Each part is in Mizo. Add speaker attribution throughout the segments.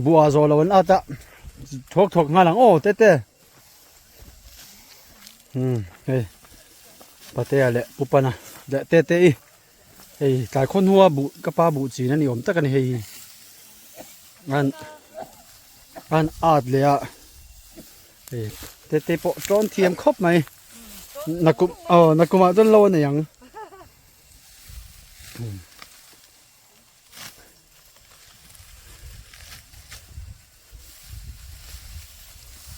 Speaker 1: Buh ah zawh lo an at a thuak thuak nghal ang aw tete umm hei patea leh pupana leh tete i hei tlai khaw hnua buh ka pa buh chin a ni awm tak a ni hei hi an an at leh a hei tete pawh tawn thiam khawp mai nakum aw nakumah chuan lo a nei ang.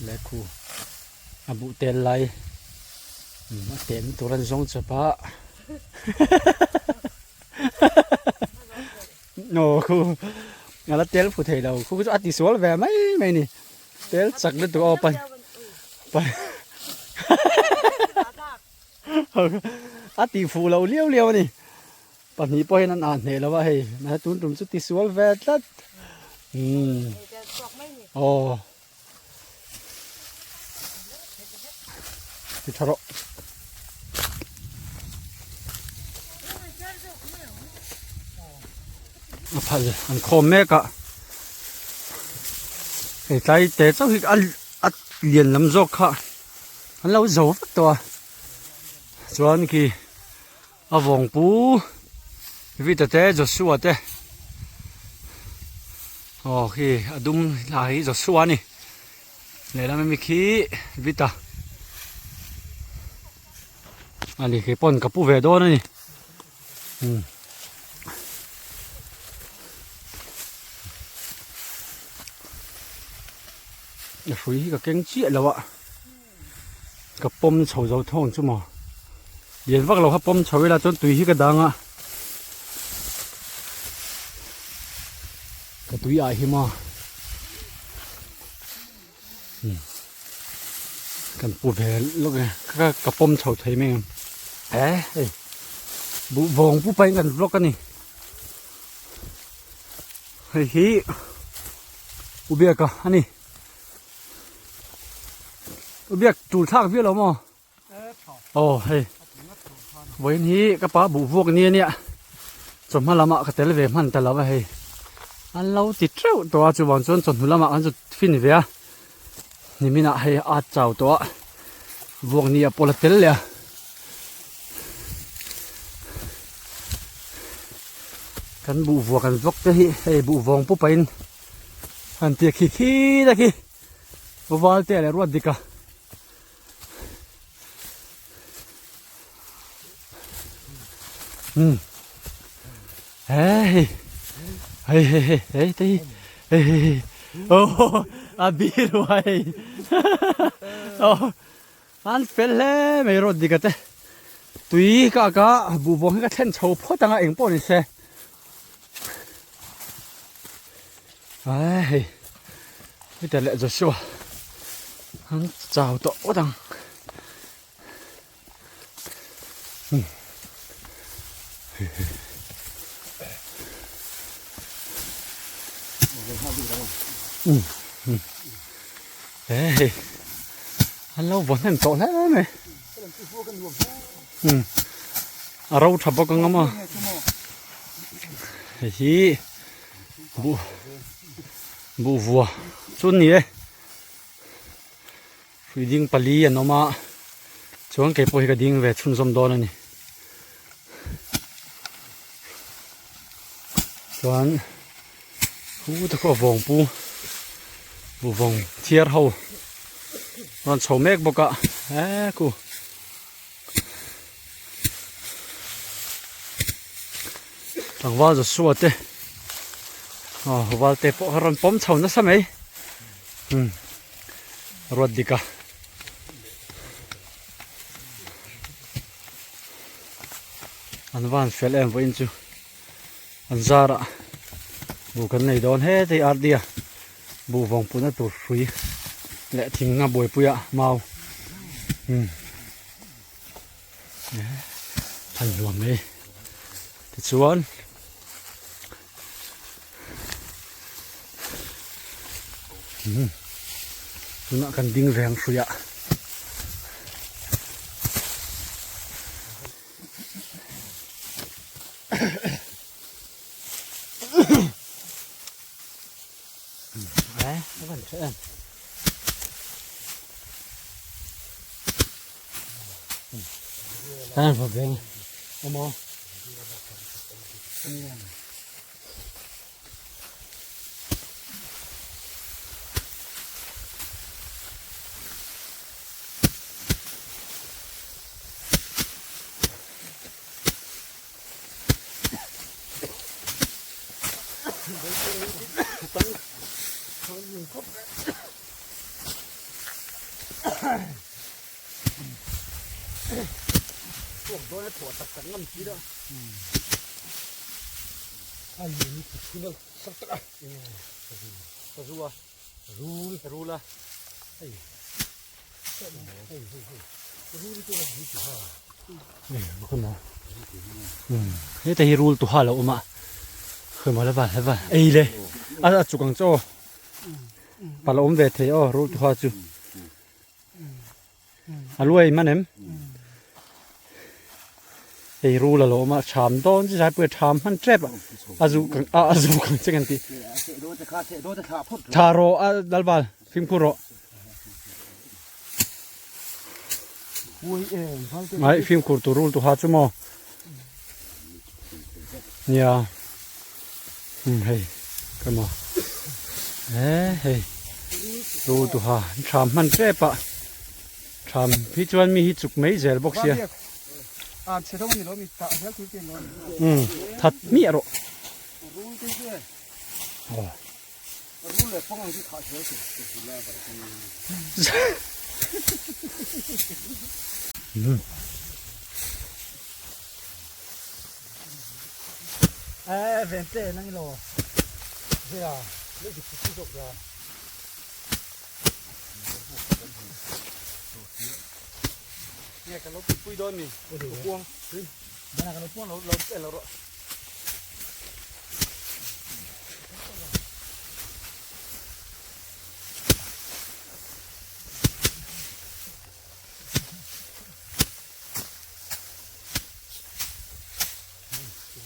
Speaker 1: Lehkhu a buh tel lai a tehna tur an zawng chawp a aw khu a la tel fu thei lo khu chu a ti sual ve mai mai a ni tel chak lutuk aw pan pan a ti fuh lo liau liau a ni. Pahnih pawh hian an ah hneh lo a hei mahse tun tum chu tisual ve tlat umm aw ti tha rawh a phal an khawm mek a hei tlai te chauh hi a lian lam zawk kha an lo zo vek tawh a chuan khi. A vawng pu Vita te Joshua te aw khi a dum hla hi Joshua a ni lehlam ami khi Vita a ni kei pawn ka pu ve dawn a ni umm. A hrui hi ka keng chiah lo a. Ka pawm chho zo thawng chu maw lian vak lo kha pawm chho ila chuan tui hi ka dang a ka tui ah hi maw um kan pu ve lawk e ka ka pawm chho thei mai ang e hei buh vawng pu pahin kan vlog a ni hei hi ubiaka a ni. Biak tul thlak viau lo maw? Aw hei vawiin hi ka pa buh vuak ni ania chawhma lamah ka tel ve hman ta lo a hei an lo ti teuh tawh a chuvang chuan chawhnu lamah kan zu fin ve a niminah hei a chau tawh a vuak ni ah pawh la tel leh a. Kan buh vuak an vawk te hi hei buh vawng pup pahin Han tia khi khi ta khi val te leh ruat dik a um hei hei hei hei hei te hi hei hei hei oh a bir uai oh an fel hle mai ruat dik a te tui ka ka buhvawng hi ka thlen chho phawt anga eng pawh ni se. Ai hei Peter leh Joshua an chau tawh ngawt ang e hei an lo vaw hnem tawh hle mai a ro tha bawk ang a maw hei hi buh buh vua chu a ni e hrui ding pali an awm a chuan kei pawh hi ka ding ve chhunzawm dawn a ni chuan hu te khaw vawng pu buh vawng thiar ho rawn chho mek bawk a he khu. Tlangval Joshua te aw val te pawh a rawn pawm chho nasa mai umm ruat dik a an van fel em vawiin chu an zarah buh kan nei dawn heti ardia buh vawng putna tur hrui leh thing a buaipui a mau umm. An nuam mai tichuan umm tunah kan ding reng hruih ah. Kan va veng awm aw. Heta hi rul tuha lo awm a khawimaw la val la val ei le a a chuk ang chu aw pal a awm ve thei aw rul tuha chu a luai man em hei rul a lo awm a tham dawn chi zai pawh a tham hman tep a a zu kang a a zu kang che kan tih tha rawh a lalval fimkhur rawh. Ai fimkhur tur rul tu ha chu maw nia um hei ka maw e hei rul tu ha tham hman tep a tham hi chuan mi hi chuk mai zel bawk sia um that miah rawh aw.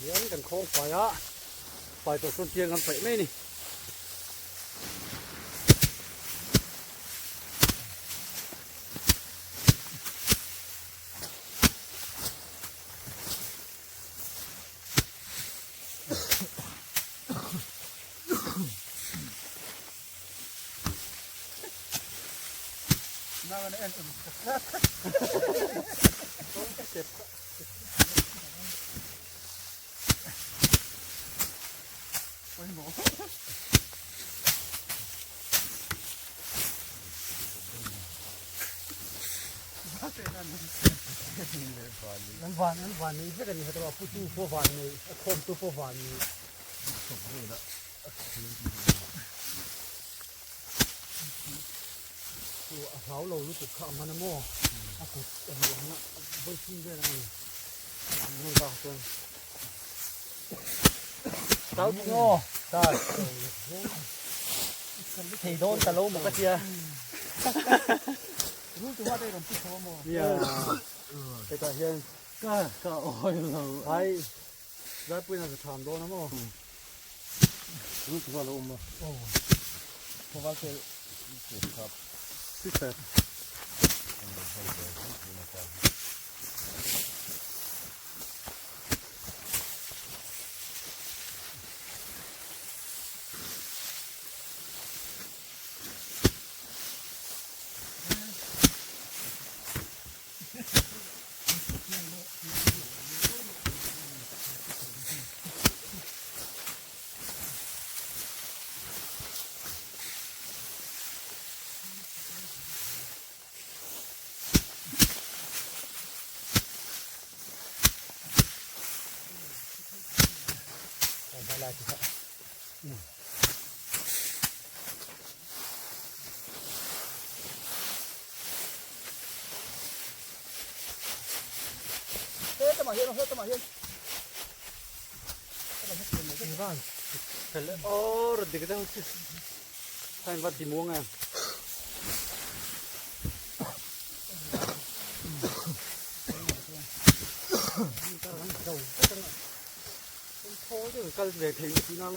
Speaker 1: Hian kan khawng fai a fai tawh chuan tiang kan paih mai a ni. An van an van nei vek a ni heta a putu pawh van nei a khawmtu pawh van nei chu a hlau lo lutuk kha a man a maw a kut a hmuh ang a vawi thum vel ang a ni an man vang chuan tau thung aw tar thei dawn ta lo maw ka tia Nia hetah hian ka ka awi lo ai zaipuiin a za tham dawn a maw rul chu a lo awm a aw khawval te sister Kal ve thei tih na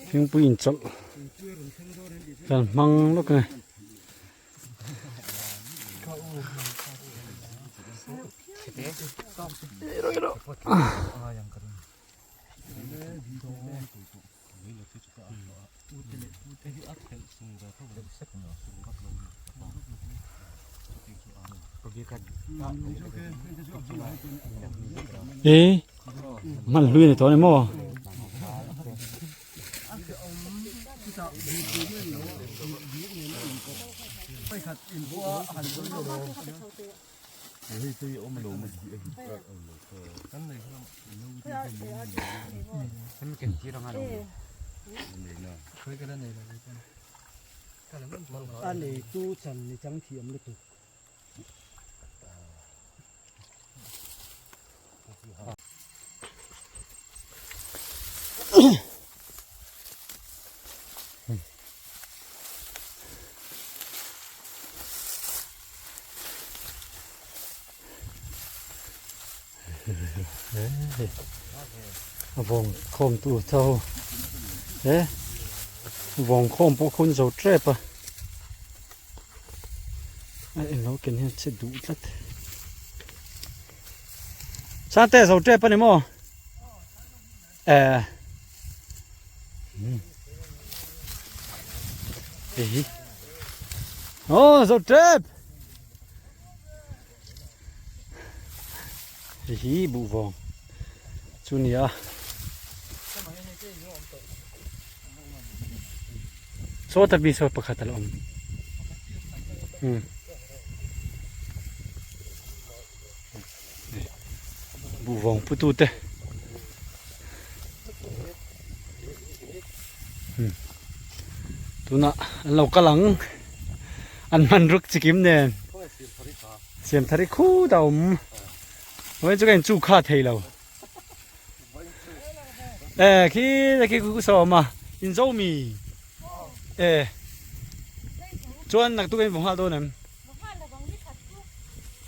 Speaker 1: Thingpui inchawlh kan hmang lawk a ni. E man hlui ni tawh ni maw
Speaker 2: A neitu chan ni chang thiam lutuk.
Speaker 1: A vawng khawm tur tho he vawng khawm pawh khun zo tep a a englo ken hian che duh tlat sate zo tep a ni maw eh hei hi aw zo tep Hei hi buhvawng chu a ni a sawta mi saw pakhat a la awm umm buhvawng pu tu te umm tunah an lo kal ang an hman ruk chikim nen. Siam thar i khut a awm. Vawiin chu ka in chu kha thei lo. E khi khi ku sawm a in zo mi. E chuan nak tu ka in vawng hal dawn em.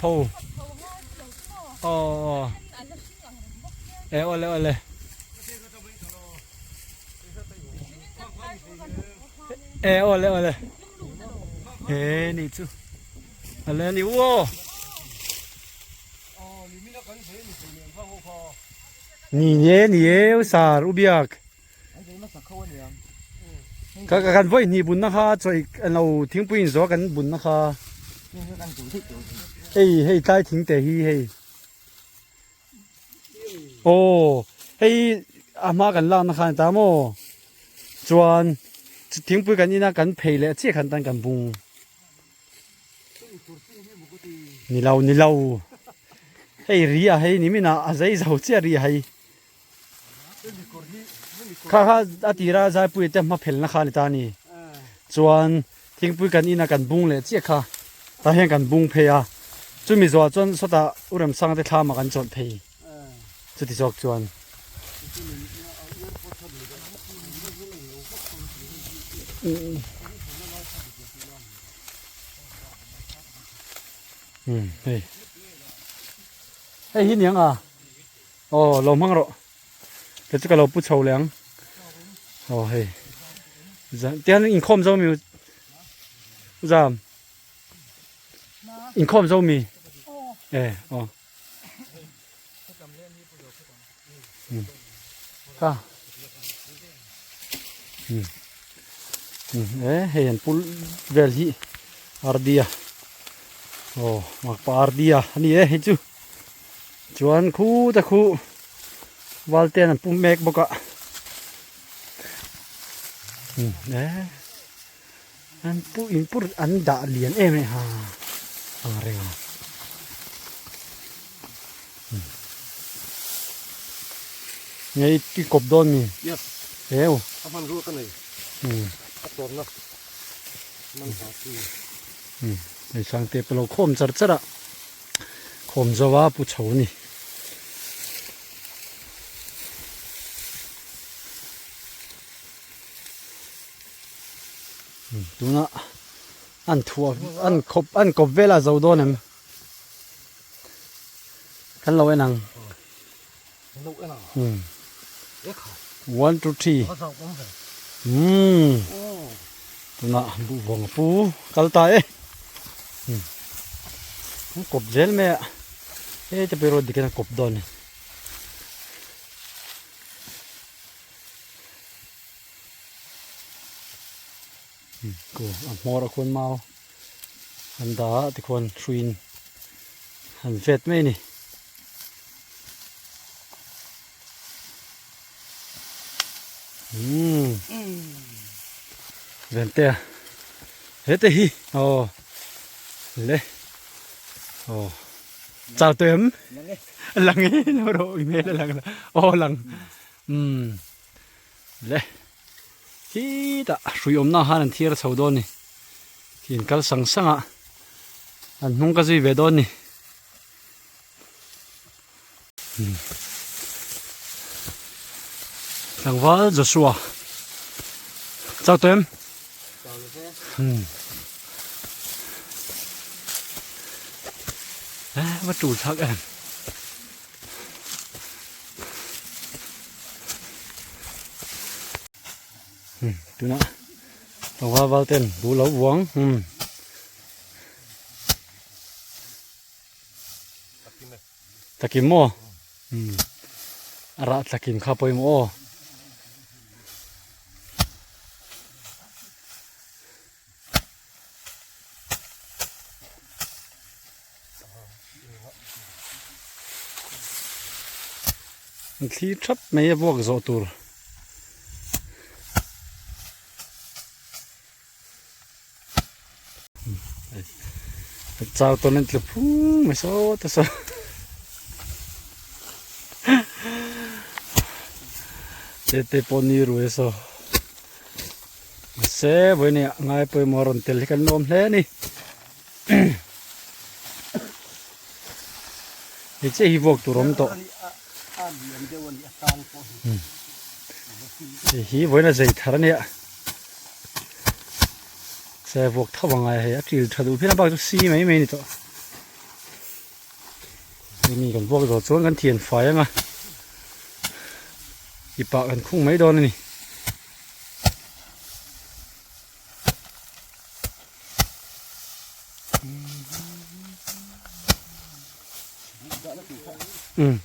Speaker 1: Tho. Aw. E ole ole. E ole ole. E ni chu. Ale ni uo. Ni ne ni e u sar u biak. Ka ka kan voi ni bun na kha choi lo thingpui in zo kan bun na kha. Hei hei tlai thing te hi hei. Aw hei a hma kan lak na khan ta maw chuan thingpui kan ina kan phei leh chiah khan tan kan bung ni lo ni lo hei ri a hei ni min ah a zei zo chiah ri a hei kha kha a tira zaipui te hma phel na kha ni ta ni chuan thingpui kan ina kan bung leh chiah kha tah hian kan bung phei a chumi zawh chuan sawtah u remsanga te thlam ah kan chawlh phei chuti zawk chuan um hei hei hi niang a. Aw lo hmang rawh kei chu ka lo pu chho leh ang aw hei zan tihian inkhawm zo mi zam inkhawm zo mi e aw ka e hei an pul vel hi ardia aw makpa ardia ani e hei chu. Chuan khu te khu val ten an pu mek bawk a e an pu in pur an dah lian em em ha ang reng a ngei ti kawp dawn mi
Speaker 2: yes
Speaker 1: eu
Speaker 2: a hman ruak a nei a tawrna man ha chi.
Speaker 1: Hei Sangte pawh lo khawm char char a, khawm zo a pu chho a ni. Tuna an thuah an khawp an kawp vel a zo dawn em? Kan lo en ang. 1 2 3 umm tunah buh vawng a pu kal ta e an kawp zel mai a heta pawh erawh dikin a kawp dawn a ni. A hmawr a khuan mau an dah a tikhuan hruiin an vet mai a ni. Umm Ventea hete hi aw le aw chau tawh em lang e lo rawh i hmel a lang la aw lang umm le khitah hrui awmna khan an thiar chho dawn a ni khi an kal sang sang a an hnung ka zui ve dawn a ni. Tlangval Joshua chau tawh em?
Speaker 2: Chau lo ve.
Speaker 1: Eh, va tul thlak em. Tuna tlangval val ten bu lo uang. Tlakim maw? Umm a rah tlakim kha pawimawh aw. An thli thap mai a vuak zawh tur. Chau tawn an tlu phung mai saw ta saw. Te te pawh ni ruai saw. Mahse vawiin ah ngai pawimawh rawn tel hi kan lawm hle a ni. Hei chiah hi vuak tur a awm tawh. Hei hi vawiin a zei thar a nia. Se vuak tho angai hei a til tha duh phian a bak chu si mai mai a ni tawh. Hei mi kan vuak zawh chuan kan thian fai anga i pah kan khung mai dawn a ni. Um.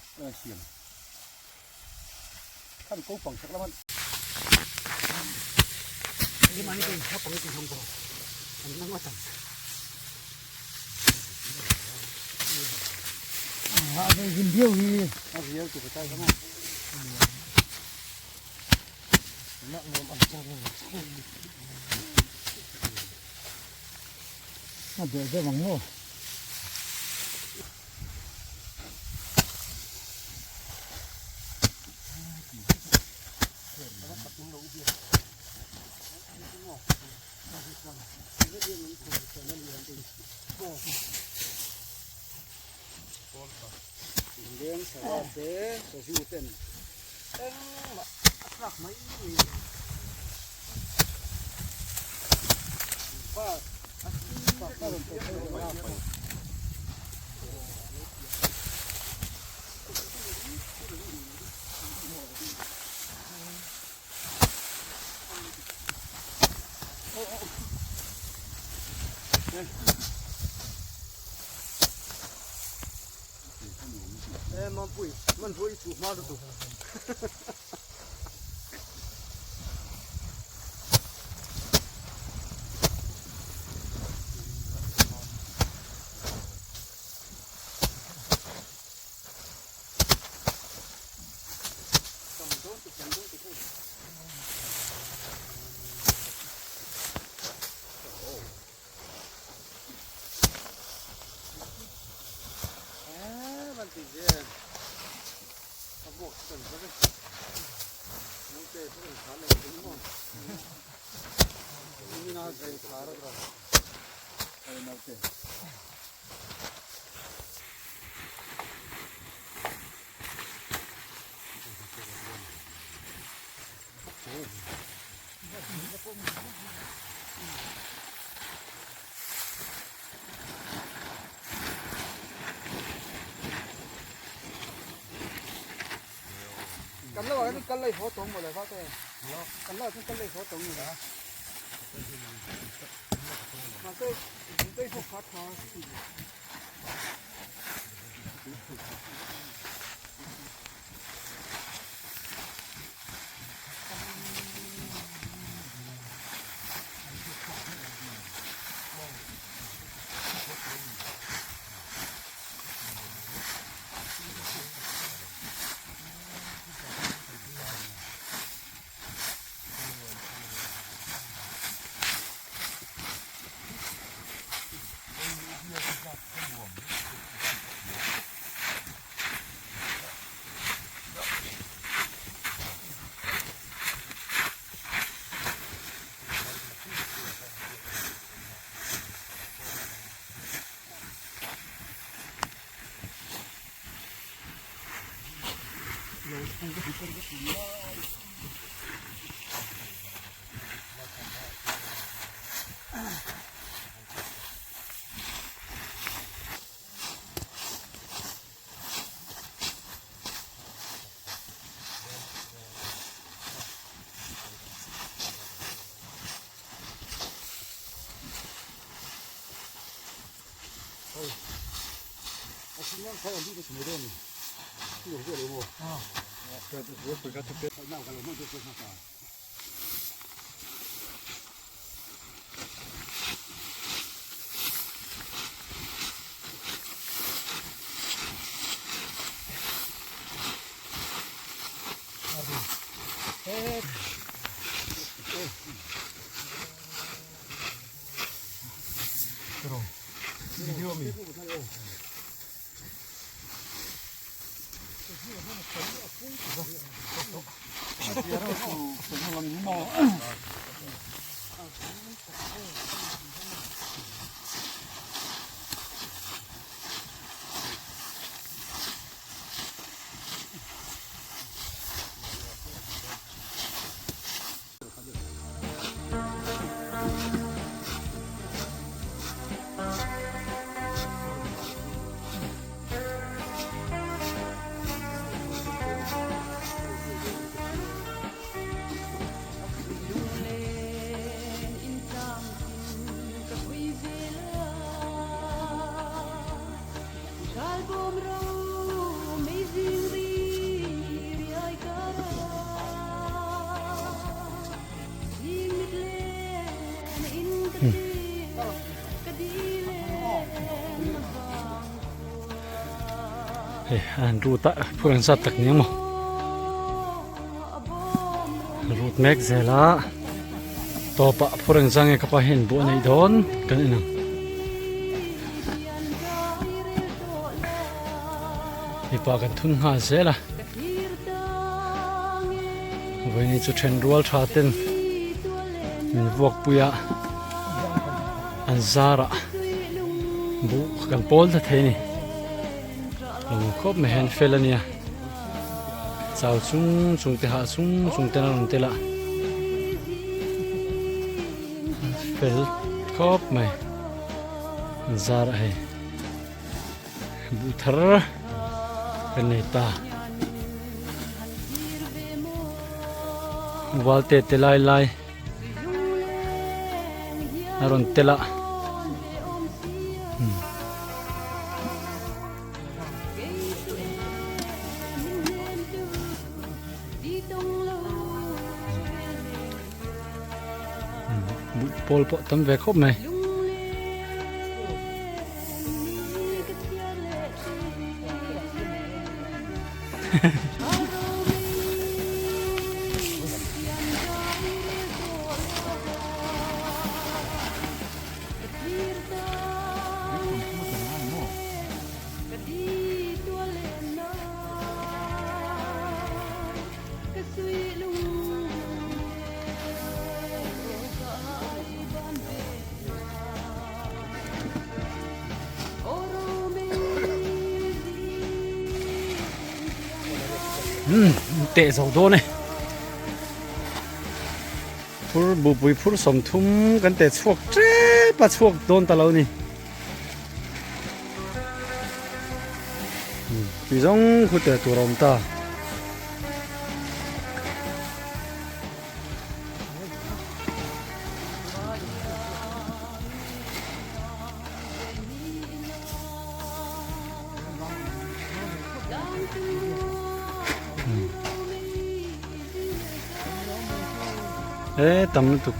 Speaker 1: Hei an route ah phur an zat tak nia maw route mek zel a tawpah phur an zang nge ka pa hian buh a neih dawn kan en ang. Mipa kan thun nghal zel a vawiin chu then rual tha ten min vuak pui a an zarah buh kan pawl ta thei a ni lawm khawp mai hian fel a nia chau chung chung te hah chung chung ten a rawn tel a fel khawp mai an zarah hei. Buh thar kan nei ta. Valte te lai lai a rawn tel a. Buh pawl pawh tam ve khawp mai. Umm teh zo dawn e. Phur bupui phur 30 kan teh chhuak tep a chhuak dawn ta lo ni. Tui zawng khu teh tur a awm ta. E tam lutuk.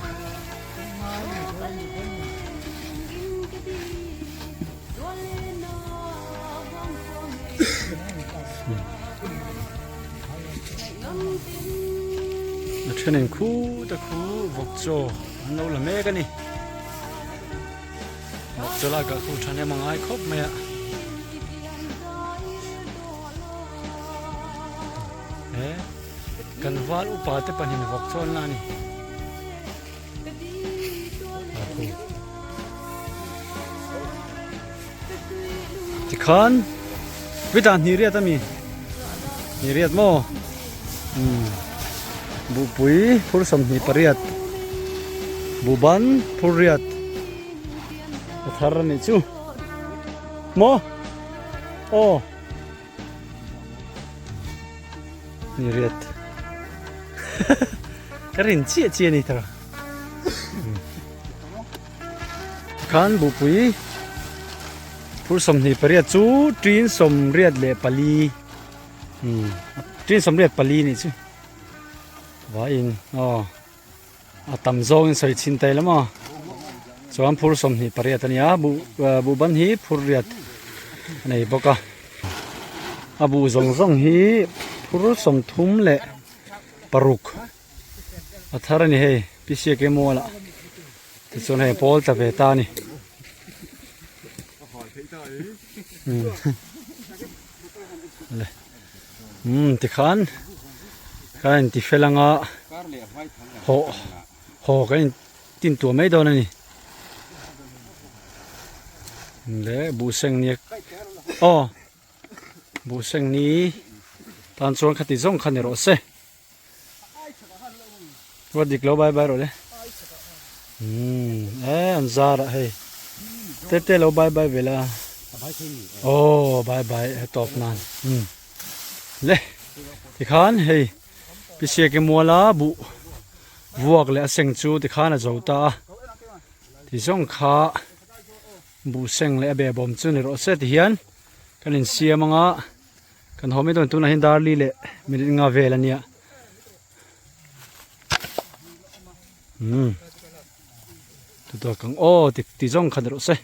Speaker 1: A thenin khu ta khu vawk chaw an lo la mek a ni. Vawk chaw lak ah khu thahnem a ngai khawp mai a. He kan val upa te pahnih vawk chaw an la a ni. Tikhan vita hnih riat ami hnih riat maw umm buhpui phur 28 buhban phur riat a thar a nih chu maw aw hnih riat ka rin chiah chiah a ni thar. Tikhan buhpui phur 28 chu tin 84 umm tin 84 nih chu vaiin aw a tam zawngin sawi chhin ta ila maw chuan phur 28 a ni a buh buh ban hi phur riat a nei bawk a a buh zawng zawng hi phur 36. A thar a ni hei pca ke mual ah tichuan hei pawl tla ve ta a ni umm tikhan kan inti fel anga haw haw kan in tin tuah mai dawn a ni le buhseng ni aw buhseng ni tan chuan khati zawng kha ni rawh se. Ruat dik lo bai bai rawh le. Umm e an zar ah hei. Te te lo bai bai ve la. Oh bai bai he tawp nan. Umm le tikhan hei pisia ke muala buh vuak leh a seng chu tikhan a zo ta a. Ti zawng kha buh seng leh a behbawm chu ni rawh se ti hian kan insiam anga. Kan haw mai dawn tunah hian dar li leh minute nga vel a nia. Umm. Tutuak ang aw ti ti zawng khan rawh se.